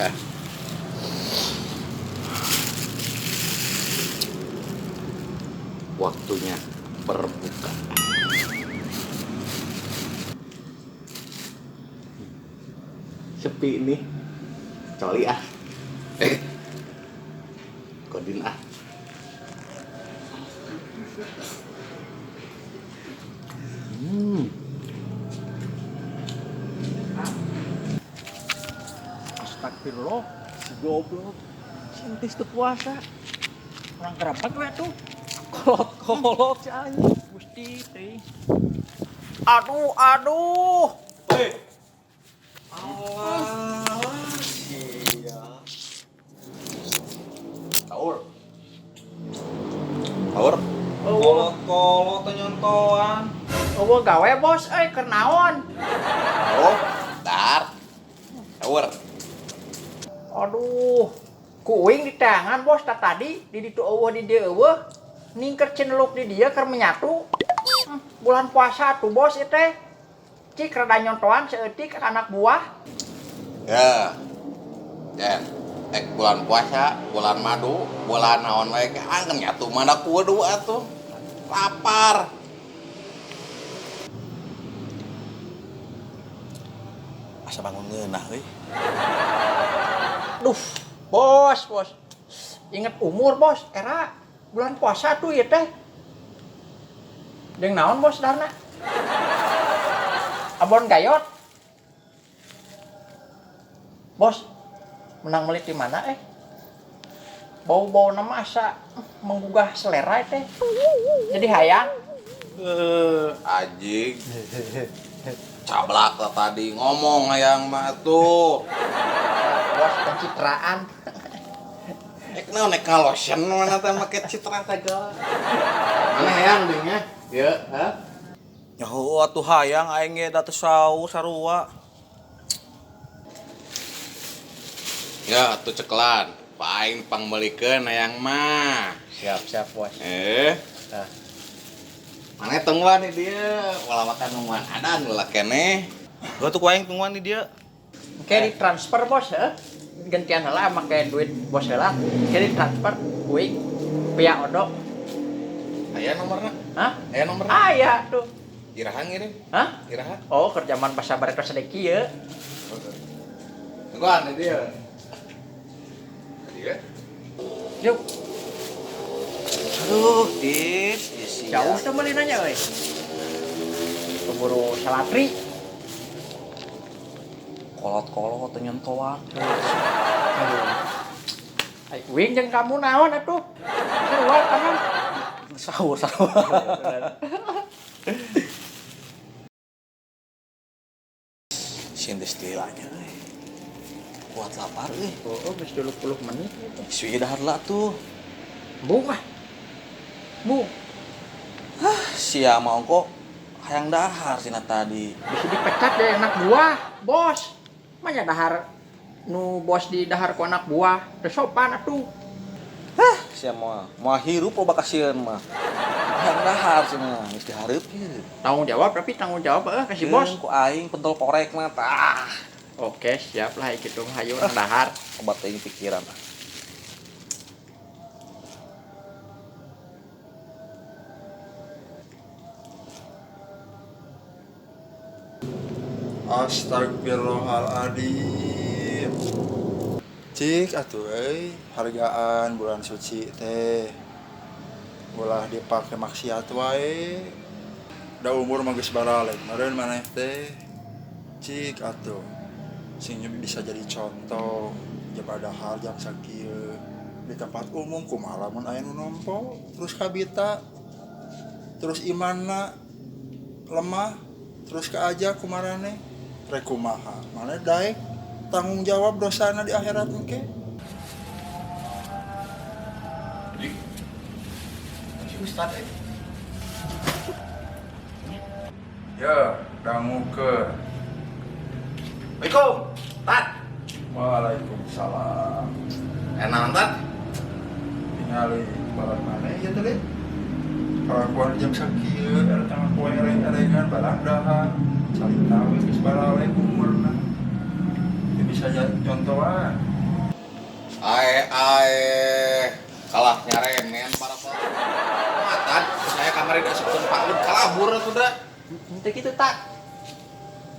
Ah. Waktunya berbuka. Sepi nih. Coli ah. Eh. Kodin ah. Astagfirullah, si goblok. Sintis tuh puasa. Orang kerabat we tuh. Kolot-kolot si anjing. Gusti teh. Aduh, aduh. Hei. Allah, sia. Taur. Taur. Kolot-kolot nyontoan. Eueuh gawe bos euy keur naon? Oh, dar. Taur. Aduh, kuing di tangan bos tak tadi di ditu eueuh di dieu eueuh. Ningker ceneluk di dia keur menyatu. Bulan puasa tuh bos ieu teh. Cik rada nyontoan seeutik anak buah. Ya. Ya. Ek bulan puasa, bulan madu, bulan naon wae ge anggen nyatu mana kudu atuh. Lapar. Asa bangun ngeunah euy. Duh, bos, bos. Ingat umur bos, era bulan puasa tuh ya teh. Jeung naon bos darna? Abon gayot. Bos, menang melit di mana eh? Bau-bau nama asa menggugah selera teh. Jadi hayang. Anjing. Cablak lah tadi ngomong hayang mah tuh. Bos pencitraan. Ek naon nek lotion mana teh make citra segala. Mana hayang deui nya? Ieu, ha? Nyaho atuh hayang aing ge da teu sahur sarua. Ya atuh cekelan. Paing pangmeulikeun hayang mah. Siap, siap bos. Nah. Mana tungguan di dia, ulah makan nungguan adan ulah keneh. Gua tuh ku aing tungguan di dia. Kayak ditransfer bos, heuh. Gantian heula make duit bos heula. Kayak ditransfer kuing via odok. Aya nomorna? Hah? Aya nomorna? Aya tuh. Iraha ngirim? Hah? Iraha? Oh, kerjaman bahasa bareng sedeki ye. Tungguan di dia. Dia. Yuk. Aduh, tis, isi. Jauh tuh melinanya euy. Keburu salatri. Kolot-kolot teu nyontoan. Aduh. Ai uing jeung kamu naon atuh? Sarua kamu. Sahur, sahur. Sintis tilanya euy. Kuat lapar euy. Oh, geus 20 menit gitu. Suwi dahar lah tuh. Bung ah. Bung. Hah, sia mah ongko hayang dahar cenah tadi. Bisa dipecat dari anak buah, bos. Manya dahar nu bos di dahar ku anak buah, teu sopan atuh. Hah, sia mah moal hirup loba kasieun mah. Hayang dahar cenah, geus dihareup ieu. Tanggung jawab tapi tanggung jawab heuh ka si bos. Ku aing pentol korek mah tah. Oke, siap lah gitu mah hayu urang dahar. Obat teuing pikiran ah. Astagfirullahaladzim. Cik atuh euy, hargaan bulan suci teh. Ulah dipake maksiat wae. Da umur mah geus baralek meureun maneh teh. Cik atuh. Sing bisa jadi contoh jeung hal jam sakieu di tempat umum kumaha lamun aya nu nempo terus kabita terus imanna lemah terus kaajak kumarane rek kumaha maneh daek tanggung jawab dosana di akhirat engke. Si Ustad eh. Ya, dangukeun. Assalamualaikum. Tat. Waalaikumsalam. Enak tat. Tingali barang maneh ieu teh. Kalakuan jam sakieu eta teh poe ereng-erengan barang dahar. Salita we geus baralek umurna. Teu bisa contohan. Ae ae kalah nyaremen para matan saya kamari diasupkeun Pak Lud kalabur atuh da. Henteu kitu tak.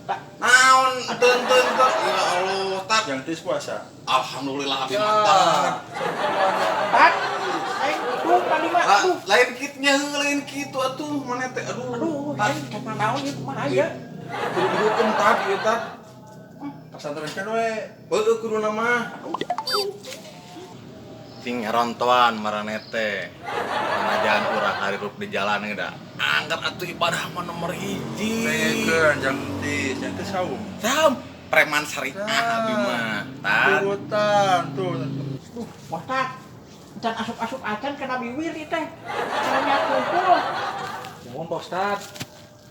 Tak. Naon teu teu teu ya Allah tak. Yang tis puasa. Alhamdulillah abi mantap. Tak. Aing itu tadi mah. Aduh. Lain kitnya lain kitu atuh maneh teh aduh. Aduh, aing kana naon ieu kumaha ieu? Kudu dihukum tadi ieu tah. Pesantren kan we. Heueuh kuduna mah. Sing ngerontoan marane teh. Nanajan urang harirup di jalan ge da. Angkat atuh ibadah mah nomor hiji. Dengekeun jang tis, jang tis saum. Saum preman syariah abi mah. Tan. Turutan tuh. Duh, Ustad. Can asup-asup acan kana biwir ieu teh. Caranya kumpul. Mohon Pak Ustad.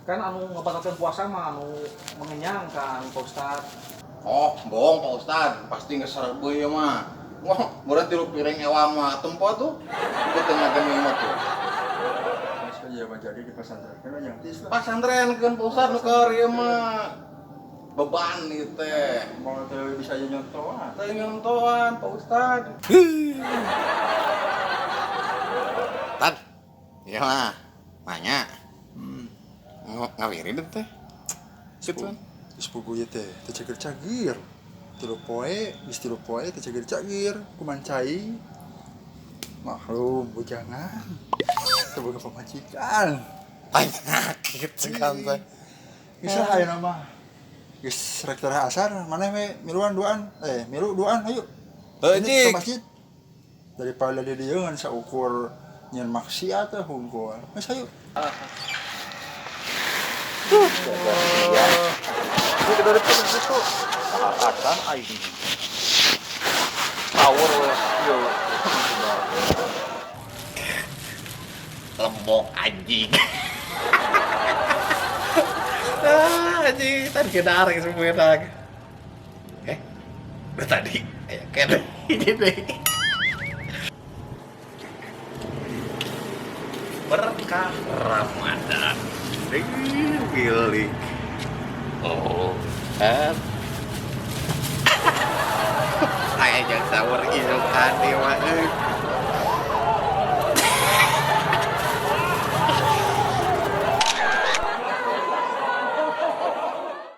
Kan anu ngebatalkan puasa mah anu mengenyangkan Pak Ustad. Oh, bohong Pak Ustad, pasti geus sareubeuy ieu mah. Wah, meureun 3 piring ewa mah tempo tuh. Ikut tengah gemi mah tuh. Geus aja mah jadi di pesantren kan jang tis lah. Pasantrenkeun Pak Ustad nu keur ieu mah. Beban ieu teh. Mau teh bisa aja nyontoan. Teh nyontoan Pak Ustad. Tad. Ieu mah nanya. Ngawirid teh. Kitu. Geus puguh ieu teh, teu cagir-cagir. 3 poe, geus 3 poe teu cagir-cagir, kuman cai. Maklum bujangan. Teu boga pamajikan. Penyakit sekarang teh. Geus lah ayeuna mah. Geus rek teh asar, maneh we miluan duaan. Milu duaan ayo. Heuh, Ini cik. ke masjid. Daripada di dieu ngan saukur nyen maksiat teh hungkul. Geus ayo. Ini dari itu acan aing. Power we. Yo. Lembok anjing. Ah, anjing tadi kita semua lagi. Udah tadi. Ayo kene ini deh. Berkah Ramadan. Milik. Oh, Saya jangan sahur isukan dewa.